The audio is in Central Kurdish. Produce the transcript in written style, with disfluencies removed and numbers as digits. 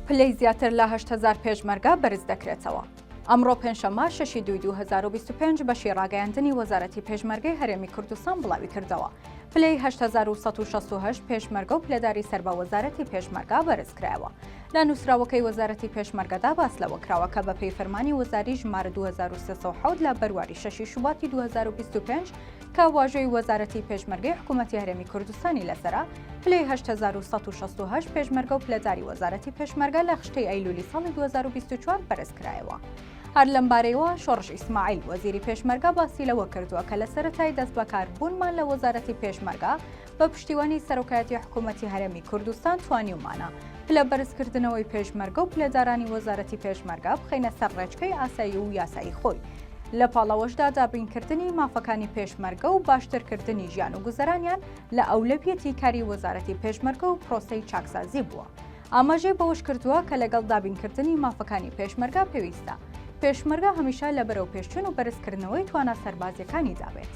پلەی زیاتر لە 8000 پێشمەرگە بەرز دەکرێتەوە. ئەمڕۆ پێنجشەممە شەشی دووی 2025 بەشی ڕاگەیاندنی وەزارەتی پێشمەرگەی هەرێمی کوردستان بڵاویکردەوە، پلەی 8168 پێشمەرگە و پلەداری سەر بە وەزارەتی پێشمەرگە بەرزکرایەوە. لە نووسراوەکەی وەزارەتی پێشمەرگەدا باس لەوە کراوە کە بەپێی فەرمانی وەزاری ژمارە 2307 لە بەرواری شەشی شوباتی 2025 کە واژۆی وەزارەتی پێشمەرگەی حکوومەتی هەرێمی کوردستانی لەسەرە، پلەی 8168 پێشمەرگە و پلەداری وەزارەتی پێشمەرگە لە خشتەی ئەیلولی ساڵی 2024 بەرزکرایەوە. هەر لەمبارەیەوە شۆڕش ئیسماعیل، وەزیری پێشمەرگە باسی لەوە کردووە کە لە سەرەتای دەستبەکاربوونمان لە وەزارەتی پێشمەرگە بە پشتیوانی سەرۆکایەتی حکوومەتی هەرێمی کوردستان توانیومانە پلە بەرزکردنەوەی پێشمەرگە و پلەدارانی وەزارەتی پێشمەرگە بخەینە سەر ڕێچکەی ئاسایی و یاسایی خۆی. لە پاڵ ئەوەشدا دابینکردنی مافەکانی پێشمەرگە و باشترکردنی ژیان و گوزەرانیان لە ئەولەویەتی کاری وەزارەتی پێشمەرگە و پرۆسەی چاکسازی بووە. ئاماژەی بەوەشکردووە کە لەگەڵ دابینکردنی مافەکانی پێشمەرگە پێویستە پێشمەرگە هەمیشە لە بەرەوپێشچوون و بەرزکردنەوەی توانا سەربازییەکانیدا بێت.